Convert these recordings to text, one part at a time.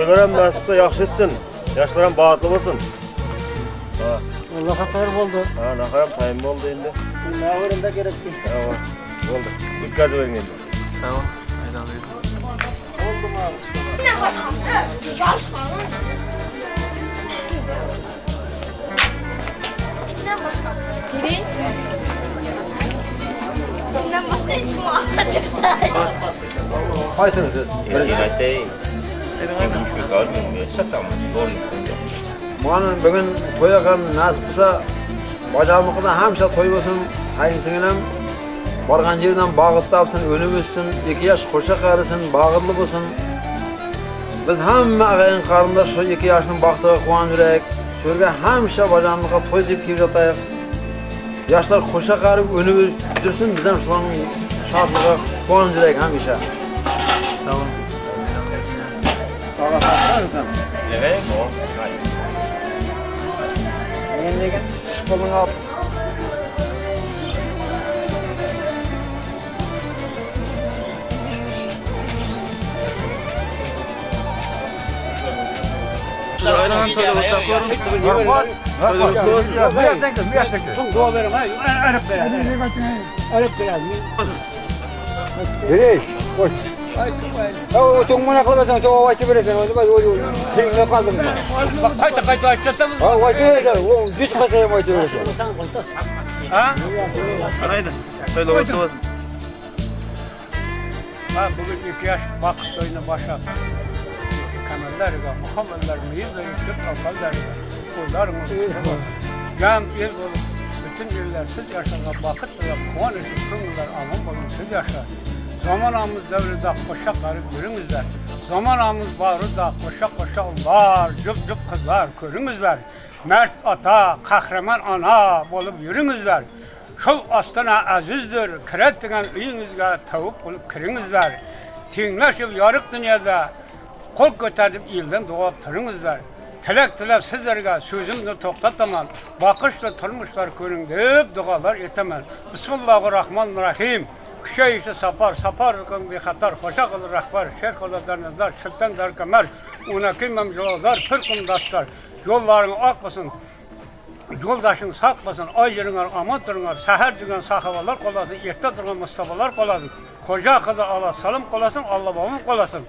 Toýlar hem nasip bolsa ýagşy etsin. Ýaşlar hem bagtly bolsun. Ha. Allah hatar boldy. Ha, nahar hem taýyn boldy indi. Nahar gerek. Hawa. Boldy. Dikkat ediň indi. Sag bol. Aýdan Mana bugün to'ya ham nasib qilsa, bojamiqida hamisha to'y bo'lsin, qayinsinglim borgan yeridan bag'it topsin, unib o'ssin, ikki yosh qo'sha qarisin, bag'itli bo'lsin. Biz hamma ag'ayin qarindosh shu ikki yoshning baxtiga quvonib yuraylik. Shu yerga hamisha bojamiqqa to'y deb kelib yotaylik. Yoshlar qo'sha qarib unib yursin, biz ham shularning shodligiga quvonib yuraylik hamisha. Sag bol. Men degan qo'lingga olib Aýdan toýlar otlap görün. Toýlar Giriş, koş. O çoğumuna kılmasan çok aytı beresen, o zaman o tengine kaldım. Bak qayta qayta aytmasam. Ha, aytı beresen, o yüz kasaya aytı beresen. Ha? Aýdan. Toýlar otly bolsun. Ha bugün iki yaş bakıp toyuna başa. İki kemerler ve muhammeller miyiz ve yüksek kalkarlar ve kollarımız Cam il olup bütün iller siz yaşağa bakıp ve kuvan için köngüller aman olun siz yaşa. Zamanamız devride koşa karı görünüzler. Zamanamız varı da koşa koşa onlar, cüp cüp kızlar körünüzler. Mert ata, kahraman ana bolup yürünüzler. Şol astana azizdir, kiret degen uyunuzga tavuk bolup kirinizler. Teňleşip ýaryk dünýäde kol göterip ilden dua turunuzlar. Tilek tilep sizlerge sözümni toktataman. Bakışla turmuşlar körün dep dualar etemen. Bismillahirrahmanirrahim. Küşe sapar, sapar bir hatar, hoşa kılır rahbar, şerh ola dernezler, şıltan der kemer, una kimem yollar, pırkım dastar. Yolların akmasın, Yoldaşın saklasın, ay yeriňer, aman duruňar, säher dügen sahabalar qolasın, erte turgan Mustafalar qolasın, Hoca kızı Allah salım qolasın, Allah babam qolasın.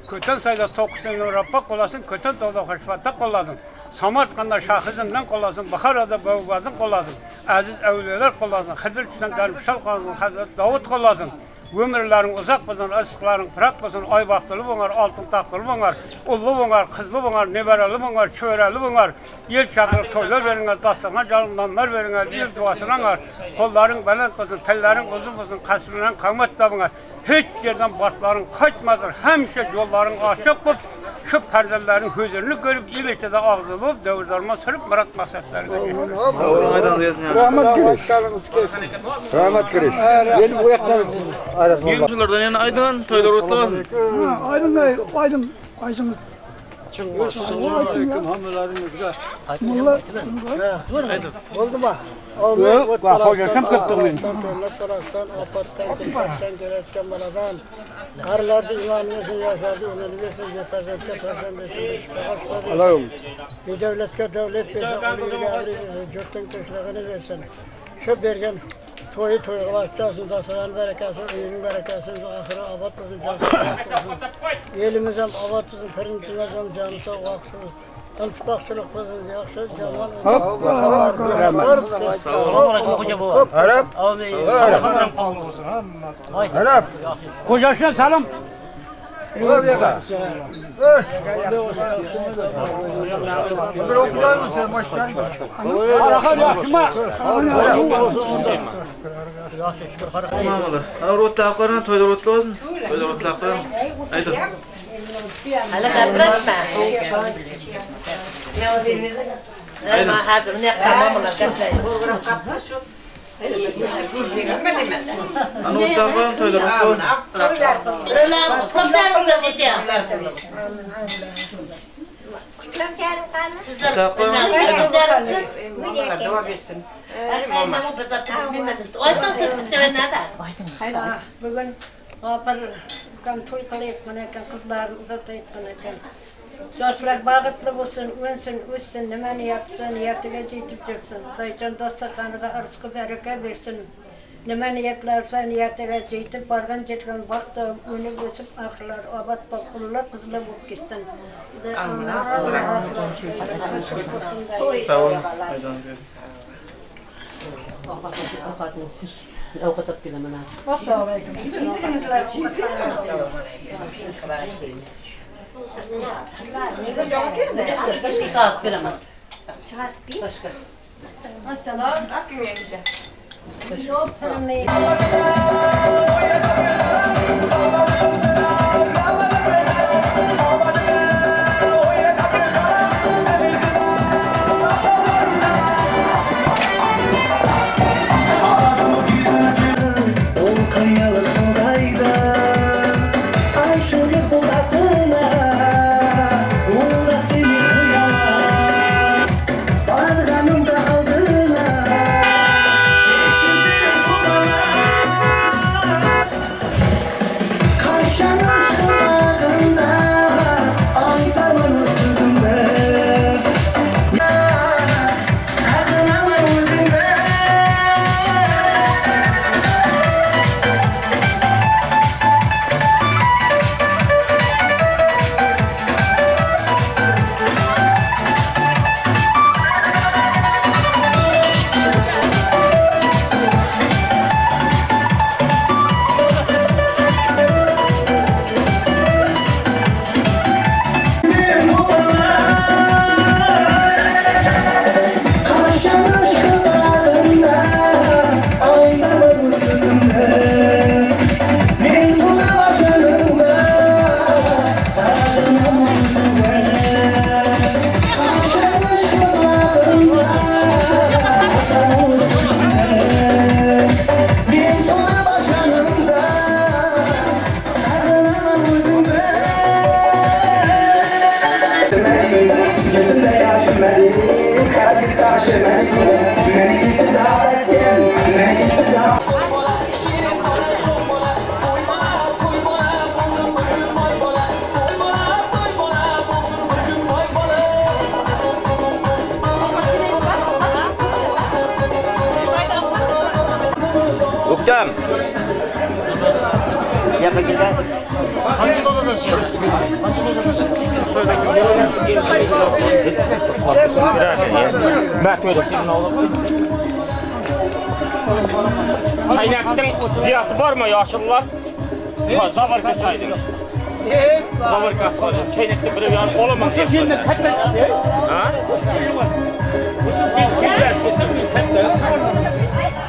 Köten sayda tokusun Rabba qolasın, köten tawda hoşbatta qolasın. Samarkandda Şahızından qolasın, Buxarada Bövbazın qolasın, Aziz evliyalar qolasın, Hızır tüsen Darmşal qolasın, Hazret Davud qolasın. Ömürlerin uzak bolsun, ırıskların pırak bolsun, ay baktılı bonar, altın taktılı bonar, ullu bonar, kızlı bonar, nebereli bonar, çöğreli bonar, yel çakırıp toylar veriňer, dastana canlanlar veriňer, il duasına anar, kolların belent bolsun, tellerin uzun bolsun, kasrından kamat da Hiç yerden batların kaçmasın, hemşe yolların açık bulup, şu perdelerin huzurunu görüp, il içinde ağzılıp, devir sürüp, murat maksatlarına Rahmat giriş. Rahmat giriş. Gelip o yaktan Ýyl ýene aýdan toýlar otly bolsun. Aydın Bey, aydın, aydın. Oldu mu? Bak, hocam kıptım Karılarda imanını yaşadı, ömrünü versin, yeterlikte persen versin, Allah'ım. Bir devletke devlet versin, yurtun kışlığını versin. Şu bergen toyu toyu başlasın, dasıran berekesi, uyunun berekesi, ahırı abat olsun, Elimiz hem abat olsun, pırıntımız hem canı sağ olsun. İntifakçılık olsun, yaxşı, caman. Arap. Arap. Kocaşına salam. Bir okular mısın baştan? Araka yakma. Mamalar. Ana otlap görün, toýlar otly bolsun. Toýlar otlap görün. Aýdan. Hala gapirasizmi? Man hozir bunday qilmam, Ana otlap görün, toýlar otly bolsun. Sizlar Bugün bir toy qilayotgan ekan, qizlarni uzatayotgan ekan. Ýaşlar bagtly bolsun, önsün, össün, näme niýet tutsa niýetine ýetip ýörsün. Hudaýjan dastarhanyňa rysky-bereke bersin. Näme niýetlärse niýetine ýetip bargan ýerden bagt alyp, önüp ösüp ahyrlary abat bolup, gullar gyzlar bolup gitsin. Hudaý Sag boluň. Aýdanyňyz gelsin. Çaýnakdyň zyýaty barmy ýaşulular? Zawarka çaýdyň. Zawarkasy bar. Çaýnakda birew ýaly olaman. Ha?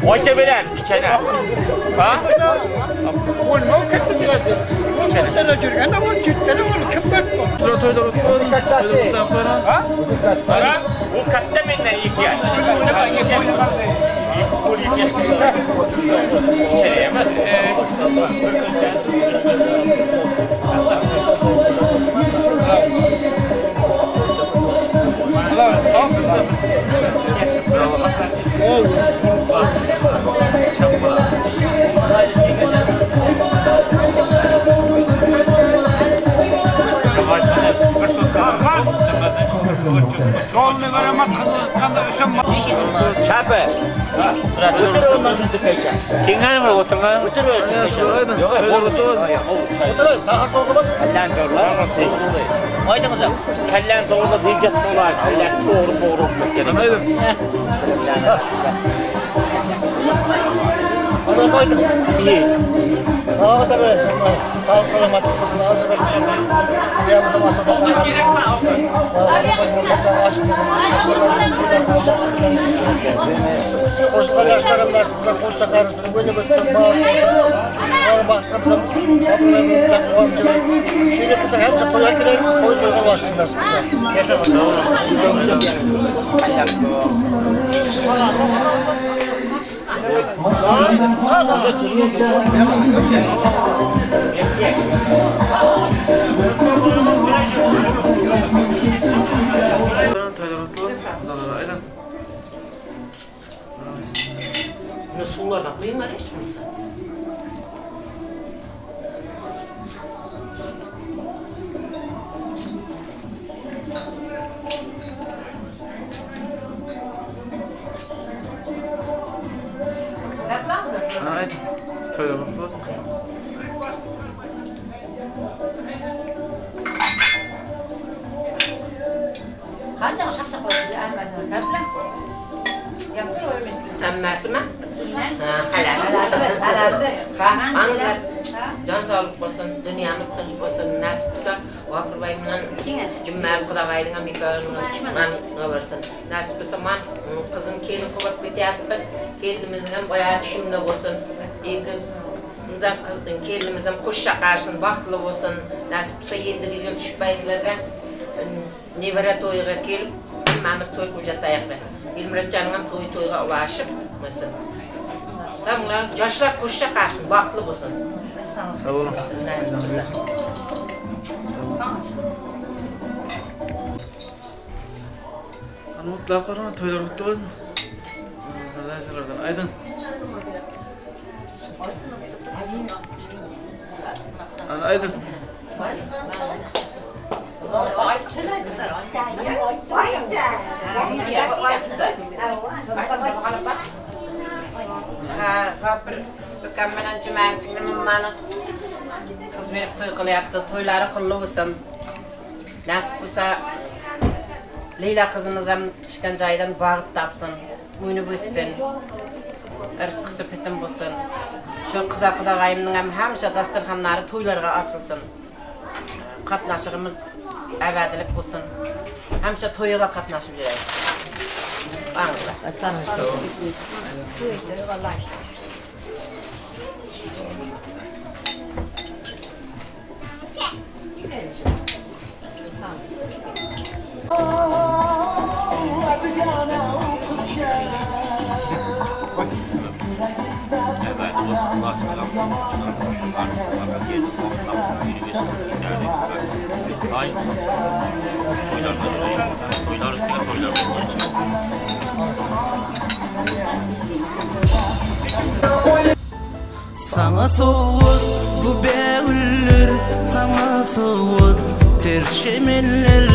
Oýta beren kiçene. Ha? Qara, u katta mendan 2 yosh. Bu 2 yosh. Kichkina emas. Kallani to'g'rilab yigit bo'lar, kallasi to'g'ri bo'g'ri bo'lib ketgan. Suwlardan guýuň ara hiç bolmasa. Aýdyn. Toýlar gutly bolsun. Kança şak-şak boldy ämmesini käpler. Ýapdyr öýmüşdi. Ämmesimi? Ha, halasy. Halasy. Ha, aňlar. Jan saglyk bolsun, dünýämiz tynç bolsun, nasip bolsa Wapurbaý bilen Jümmäli Kudagaýlyňam nikagynyňam çykman gabarsyn. Nasip bolsa man gyzyn kelin kylyp gidýäpbis, kelinimiziňem oýa düşümli bolsun. Ýeke kelinimizem hoşja garsyn, bagtly bolsun. Nasip bolsa ýendigi ýyl düşüp aýtlarga nebere toýga kelip hemmämiz toý kyljataýakly. Ilmyratjanyňam toýy toýga ulaşyp bolsun. Saglar, ýaşlar hoşja garsyn, bagtly bolsun. Sag boluň. Nasip bolsa. Hany gutlap görüň, toýlar gutly bolsun. Gazaýsalardan aýdyň. Hany aýdyň. Ha, bir Bükem bilen Jümäň siňlim many gyz berip toý gylyapdy. Toýlary gully bolsun. Nasip bolsa Leýla gyzymyzam düşgen jaýdan bagt tapsyn, öýüni össün, rysgysy pitim bolsun. Şu kyza kudagaýymnyňam hemişe dasturhanlary toýlarga açylsyn. Gatnaşygymyz äbädilik bolsun. Hemişe toýuga gatnaşyp ýöräýik. Baňyzlar. Saňa sowgat bu bägüller, Saňa sowgat ter çemenler,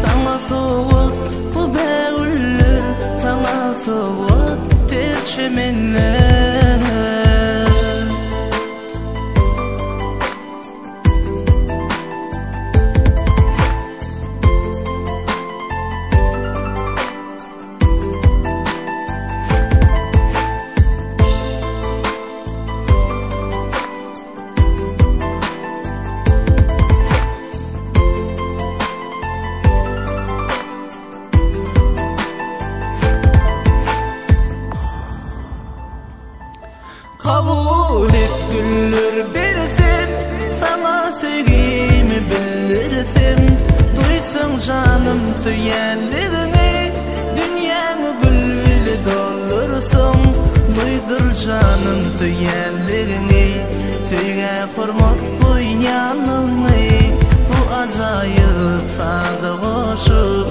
Saňa sowgat bu bägüller, Saňa sowgat ter çemenler. Kabul et güller bersem, Saňa söýgimi bildirsem, Duýsaň janym söýenligiňi, Dünýäňi gül bile doldursaň, Duýdur janym söýenligiňi, Söýgä hormat goýýanlygyňy, Bu ajaýyp saza goşup,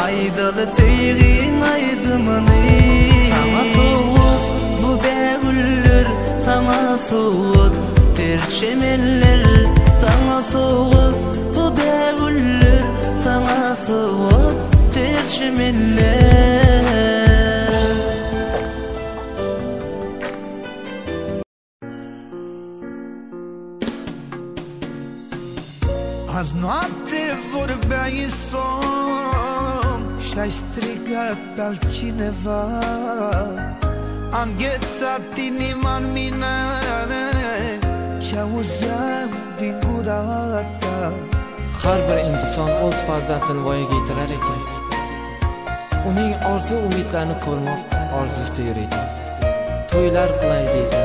Aýdaly söýgiň aýdymyny. Saňa sowgat bu bägüller, Saňa sowgat ter çemenler, Saňa sowgat bu bägüller, Saňa sowgat ter çemenler. Azi noapte vorbeai în somn Și-ai strigat pe altcineva A înghețat inima în mine Ce auzeam din gura ta Har bir inson o'z farzandini voyaga yetirar ekan, uning orzu-umidlarini ko'rmoq orzusida yuriydi. To'ylar qilay deydi.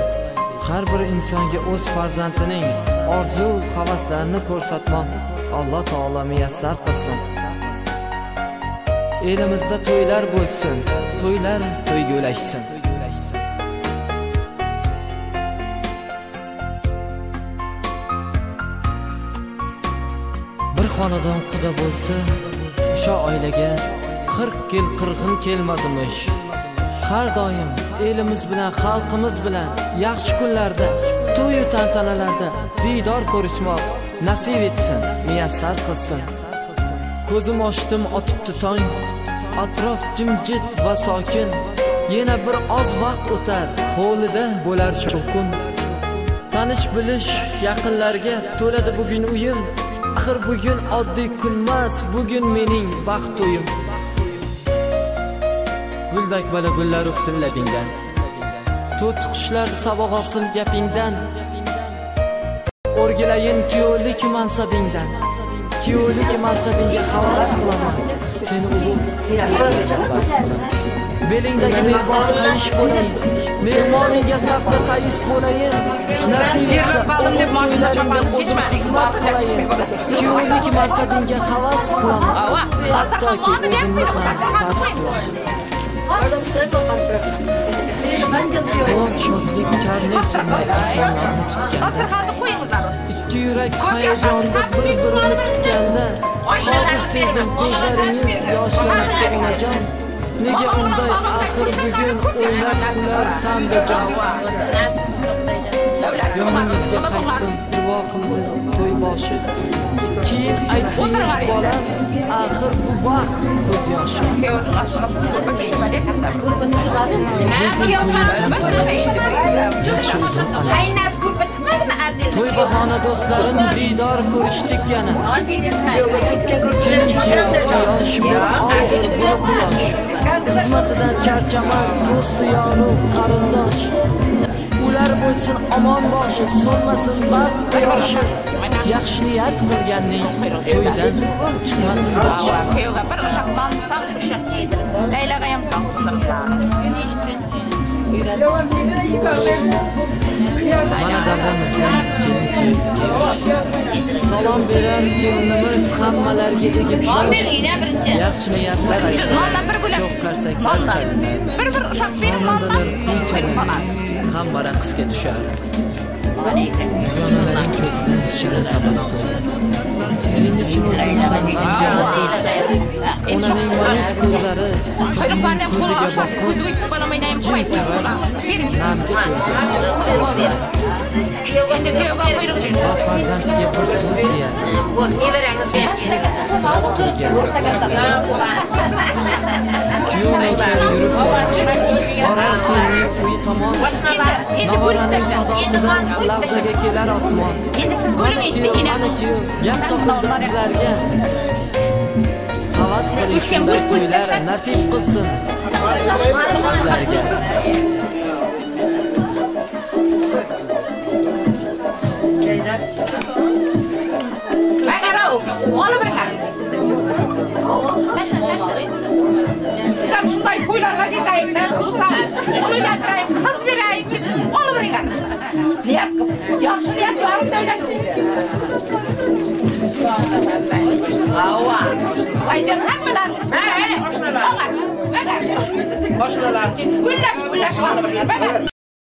Har bir insonga o'z farzandining orzu havaslarini ko'rsatmoq Alloh taolo muyassar qilsin. Elimizda to'ylar bo'lsin, to'ylar to'yga ulashsin. Bir xonadon quda bo'lsa, o'sha oilaga 40 yil qirg'in kelmadimish. Har doim elimiz bilan, xalqimiz bilan yaxshi kunlarda, to'yu tantanalarda diydor ko'rishmoq nasib etsin, muyassar qilsin. Ko'zim ochdim, otibdi tong, atrof jimjit va sokin. Yana bir oz vaqt o'tar, hovlida bo'lar shovqin. Tanish bilish yaqinlarga to'ladi bugun uyim. Axir bugun oddiy kunmas, bugun mening baxt to'yim. Guldak bola gullar o'psin labingdan. To'ti qushlar saboq olsin gapingdan. O'rgilayin kuyovlik mansabingdan. Kuyovlik mansabingga havas qilaman. Seni ulug' bas qilaman. Belingdagi belbog' qayish bo'layin. Mehmoningga safda sayis bo'layin. Nasib etsa o'g'il to'ylaringda o'zim xizmat qilayin. Kuyovlik mansabingga havas qilaman. Hattoki o'zimni ham past qilaman. Quvonch shodlik karnay surnay osmonlarni tutganda. Ikki yurak hayajonda bir-birini kutganda. Hozir sezdim ko'zlaringiz yoshlanibdi onajon. Nega unday axir bugun o'ynab kular tandajon. Yoningizga qaytdim, duo qildi to'y boshi. Keyin aytdingiz bolam, axir bu baxt ko'z yoshi. Yaxshi o'tin ana. To'y bahona do'stlarim diydor ko'rishdik yana. Kelin kuyov quyosh bir oydir bir quyosh. Xizmatidan charchamas do'stu yoru qarindosh. Ular bo'lsin omon boshi, so'nmasin baxt quyoshi. Yaxshi niyat qilganning to'ydan chiqmasin boshi. Bir uşaq bansan uşaq yedir. Leylağa ham Mana davramizdan kelin kuyov. Salom berar kelinimiz hammalarga egib Non bosh. ber iyna birinchi. Yaxshi niyatlar aytar. Nondan bir bo'lak. Cho'q qarsaklar Nondan. chalar. Bir bir uşaq berib nondan. Xonandalar kuy chalar. Hamma raqsga tushar. Dugonalaring ko'zidan shirin tabassum. Sen uchun o'tirsan g'amga botib. Onaning ma'yus ko'zlari qizining ko'ziga boqib, jim turar, g'amga to'lgan. Va farzandiga bir so'z deyar. So'zsiz titrab turgan lablari. Kuyov navkar yurib borar. Borar kelinning uyi tomon. Nog'oraning sadosidan larzaga kelar osmon. Endi siz Mana bo'ling endi kuyov, mana kuyov, gap topildi qizlarga. Havas qiling shunday to'ylar nasib qilsin sizlarga. Tashla, tashla. Bizam shunday to'ylarga ketaylik, to'ylantiraylik, qiz beraylik deb olib beringlar. Niyat qilib, yaxshi niyatlarim davlat. Ava. Ayjon hammalaringiz. Ha, oshnalar. Gullash, gullash olib beringlar.